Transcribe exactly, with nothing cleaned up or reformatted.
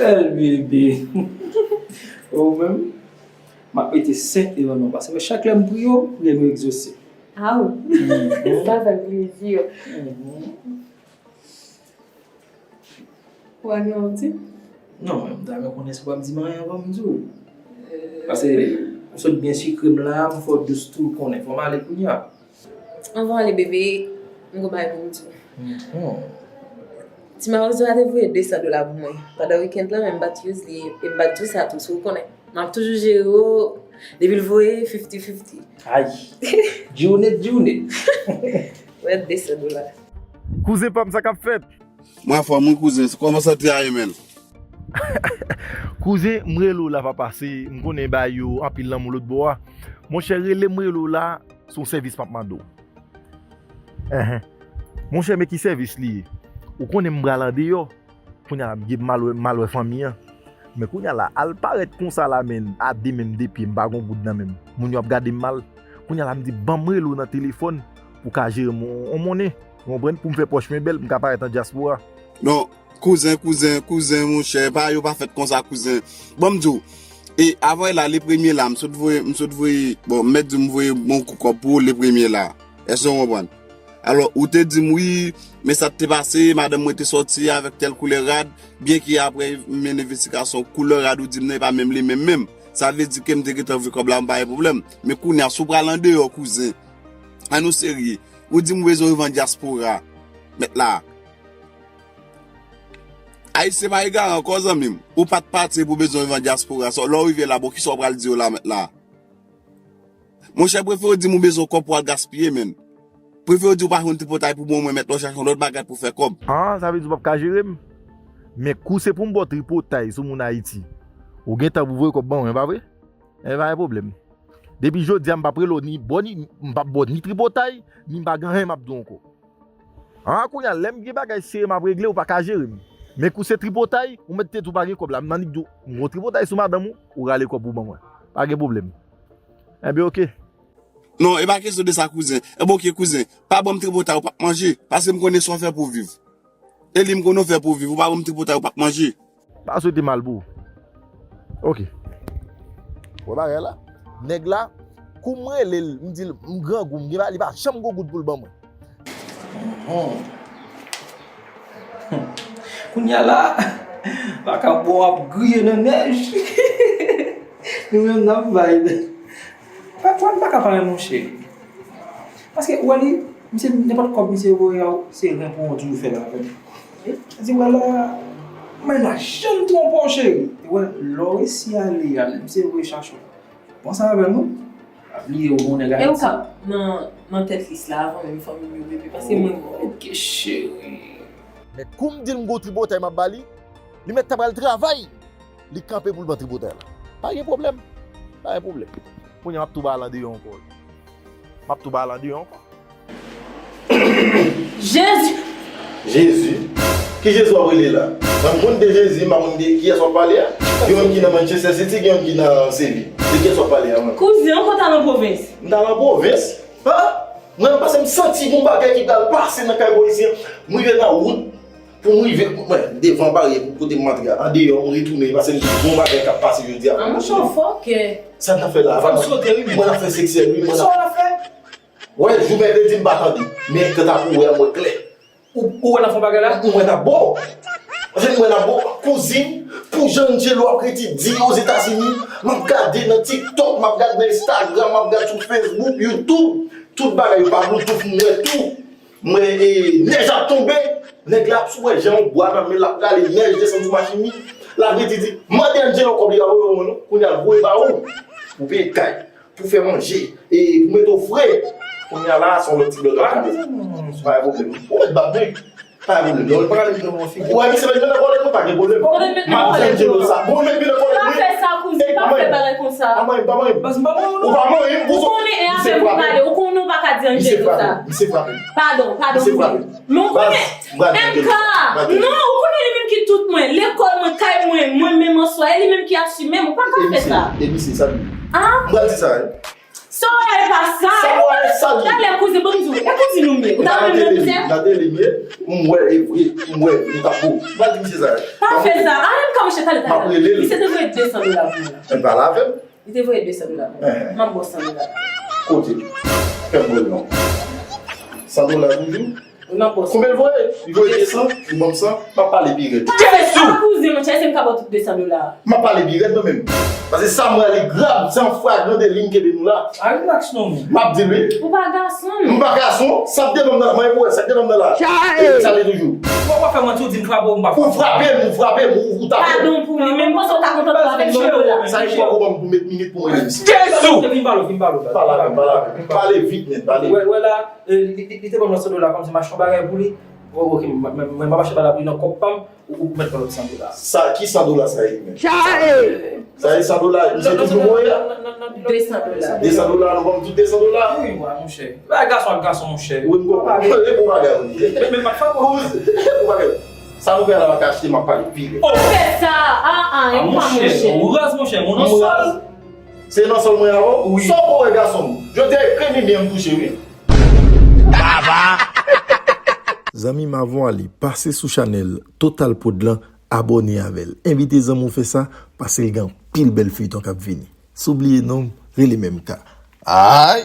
L bebe. Ou menm, m ap mete sèt devan non, paske chak lè m priye w, priyè m yo egzose. Aw, sa fè plezi. Ou a gen yon ti? Non, men m ta renmen konnen si w ap di m anyen anvan m di w. Paske ou sot byen sikre m la, m fè w dous tou, konnen. Fò m ale kounye a. Anvan w ale, bebe, m gon bagay pou m di w. Ti mawozo a te voye de san dola pou mwen pandan wikenn lan, men m pa t use li, e m pa t di w sa tou, si w konnen. M ap toujou jere w, depi l voye, fifty fifty. Ay, Djoune, Djoune. Wè, de san dola. Kouzen pa m, sa k ap fèt? Mwen anfòm wi kouzen, kòman sante a ye menm? Kouzen, m rele w la papa, se, m konnen bay yo anpil lanmou lòt bò a. Monchè, rele m, rele w la, se yon sèvis m ap mande w. Enhen. Monchè, men ki sèvis li ye? Ou konnen m pral andeyò. Kounye a la m gen mal wè, mal wè fanmi an. Men kounye a la, al parèt konsa la, men, a de men m, de pye, m pa gon goud nan men m. Moun yo ap gade m mal. Kounye a la m di, ban m rele w nan telefòn pou w ka jere m yon, yon monnen. Ou konprann? Pou m fè pòch mwen bèl, m ka parèt nan dyaspora. Non, kouzen, kouzen, kouzen, monchè, pa yo pa fèt konsa, kouzen. Ban m di w, e avan la, le premye la, m sot voye, m sot voye, bon, m mèt di w m voye bon kou kòb pou ou le premye la. Èske w konprann? Alò, ou te di m, wi, men sa k te pase, madanm mwen te sòti avèk tèl koulè rad, byen ke apre m mennen envestigasyon, koulè rad ou di m nan, e pa menm li menm menm. Sa vle di ke m te gentan voye kòb la, m pa gen pwoblèm. Men kounye a, si w pral andeyò, kouzen, ann nou serye. Ou di m ou bezwen revann dyaspora. Mèt la. Ayisyen pa egare ankò, zanmi m. Ou pa t pati pou bezwen revann dyaspora. Sa, lè w rive la, bon, kisa w pral di yo la, mèt la? Monchè, prefere w di m ou bezwen kòb pou w al gaspiye, menn. Prefere w di w pa jwenn tripotay pou bon mwen, mèt la, w chache yon lòt bagay pou fè kòb. Ah, sa vle di w p ap ka jere m? Men kou se pou m ba w tripotay sou moun Ayiti, ou gen tan pou voye kòb ban mwen, pa vre? Enben, pa gen pwoblèm. Depi jodi a, m p ap rele w ni bò ni, m p ap ba w ni tripotay, ni m pa gen anyen m ap di w ankò. Ah, kounye a, lè m gen bagay serye m ap regle, ou pa ka jere m. Men kou se tripotay, ou mèt tete w pa gen kòb la. M annik di w, m gon tripotay sou madanm ou, ou rale kòb ou ban mwen. Pa gen pwoblèm. Enben, oke. Non, e pa kesyon de sa, kouzen. Enben, oke, kouzen. Pa ban m tripotay, ou p ap manje. Paske m konnen sa w fè pou w viv. E li m konnen w fè pou w viv. Ou pa ban m tripotay, ou p ap manje. Pa swete mal pou ou. Oke. Wè bagay la? Nèg la, kou m rele l, m di l, m grangou, m gen bagay, li pa janm gon goud pou l ban mwen. Hum. Kounye a la, pa ka bon ap griye nan nèj. Nou menm n ap bay. Pa, pa, pa ka pale, monchè. Paske, ou wè li, misye, nenpòt kòb misye voye a w, se ren pou w toujou fè l avè l. Sa di, wè la, mwen la janm twonpe w, cheri. Wè, lè w resi ale a, misye voye chache w. Panse avè l, non. Pa bliye, ou gon nèg Ayiti. E ou k ap nan, nan tèt lis la avan menm fanmi m yo, bebe, paske mwen, oke, cheri. Men kou m di l m gon tripotay m ap ba li, li mèt ta pral travay. Li kanpe pou l ban tripotay la. Pa gen pwoblèm. Pa gen pwoblèm. Kounye a m ap tou ba l andeyò ankò. M ap tou ba l andeyò ankò. Jezi! Jezi? Ki Jezi w ap rele la? Mwen m konn de Jezi, m pa konn de kiyès w ap pale a. Gen youn ki nan Manchester City, gen youn ki nan Seville. De kiyès w ap pale a, mwen? Kouzen, ou konn t al nan pwovens? M t al nan pwovens? Ha? Mwen, m panse m santi gon bagay ki pral pase nan kay bò isi an. M rive nan wout, pou m rive, mwen, devan baryè, pou kote m antre a. Andeyò, m retounen, paske m di, gon bagay k ap pase jodi a. Ah, monchè, w fòkè. Sa n ap fè la, avan mwen ap fè seksèl, wi, mwen ap fè. Wè, jou mèkredi, m pa tande. Men, kanta pou wè, mwen klè. Ou, ou wè n ap fè bagay la? Ou wè n ap bon. Paske m wè n ap bon. Kouzin, pou jan Angelo ap rete di Ozetazini, m ap gade nan TikTok, m ap gade nan Instagram, m ap gade sou Facebook, YouTube, tout bagay yo pa bon, tout m wè tou. M wè, e, nèj ap tonbe, nèg la ap sou wè jan yon bwa nan men l, l ap rale nèj desann sou machin li. L ap rete di, mande Angelo kòb li pa voye w non, kounye a l voye ba ou. Pou peye kay, pou fè manje, e pou mete w fre. Kounye a la, se yon lòt ti blòdòt k ap vin. Pa gen pwoblèm. Ou mèt bat mwen. Pa gen pwoblèm. Ou wè misye mèt vin nan kòlèt mwen, pa gen pwoblèm. M ap fè Angelo sa. Bon, mèt vin nan kòlèt mwen. Pa fè sa, kouzin, pa fè bagay konsa. Pa manyen m, pa manyen m. Ou pa manyen m, ou konnen e avè m pou pale, ou konnen ou pa ka di Angelo sa. Misye frape m. Padon, padon, kouzin. Men ou konnen, M K, non, ou konnen li menm ki tout mwen, lekòl mwen, kay mwen, mwen menm an swa, e li menm ki asime m, ou pa ka fè sa. E misye, sa li ye? Ah. M pral di sa, wi. Sa w wè pa sa. Sa w wè, sa Talè, kouzen, ban m di w, e kouzin ou m ye. Ou ta renmen kouzen? Nan tele m ye, m wè, e vre, m wè, nou ta bo. M pa di misye sa. Pa fè sa. A, menm ka mouche talè, talè. M ap rele l. Misye te voye de san dola pou mwen. Men pale avè m. Li te voye de san dola pou mwen. M ap ba w san dola. Kote? Fè m wè non. San dola toujou? Wi, m ap ba w san. Konbyen l voye? Li voye de san, li ban m san. M ap pale pi rèd. Pa fè sa, kouzen, monchè, èske m ka ba w tout de san dola a? M ap pale pi rèd mwen menm. Paske sa m wè li grav, se an fragran deli m kenbe nou la. A, relax non, men. M ap di l wi. Ou pa gason. M pa gason, sa k devan m nan la, mwen pou wè, sa k devan m nan la. Chae! E sa li toujou. Ou pa fè manti, ou di m frape w, m pa frape w. Ou frape m, ou frape m, ou, ou tape m. Padon pou li, men m panse w ka kontan avèk san dola. Sa e fò pou mwen pou met minit pou mwen menm. Jezu! Vin pale, vin pale, pale, pale, pale vit, men, pale. Wè, wè la, e, li, li, li te ban m nan san dola kòmsi m achte yon bagay pou li. Oh, ok, mwen, mwen, mwen m ap achte bagay la pou li nan kòb pa m. Ou, ou mèt pran lòt san dola. Sa, ki san dola sa ye menm? Chae! Sa ye san dola, misye toujou voye a? De san dola. De san dola, nou ban m tout de san dola? Wi, wa, monchè. Bagay gason ak gason, monchè. Wi, m konprann. E pou bagay, wi. Men, men, m ap fè pou bagay. Sa nou fè la, m ap achte, m ap pale pi rèd. Oh! Fè sa, a, a, e pa monchè. Ou raz, monchè, mon nan sòl. Se nan sòl mwen avè w? Wi. Sa w wè gason m? Jodi a, e krimi byen m touche, wi. Baba! Zanmi m, avan w ale, pase sou chanèl Total Prod lan, abòne avè l. Envite zanmi w fè sa, paske l gen anpil bèl feyton k ap vini. Si w bliye non m, rele menm ka. Ay!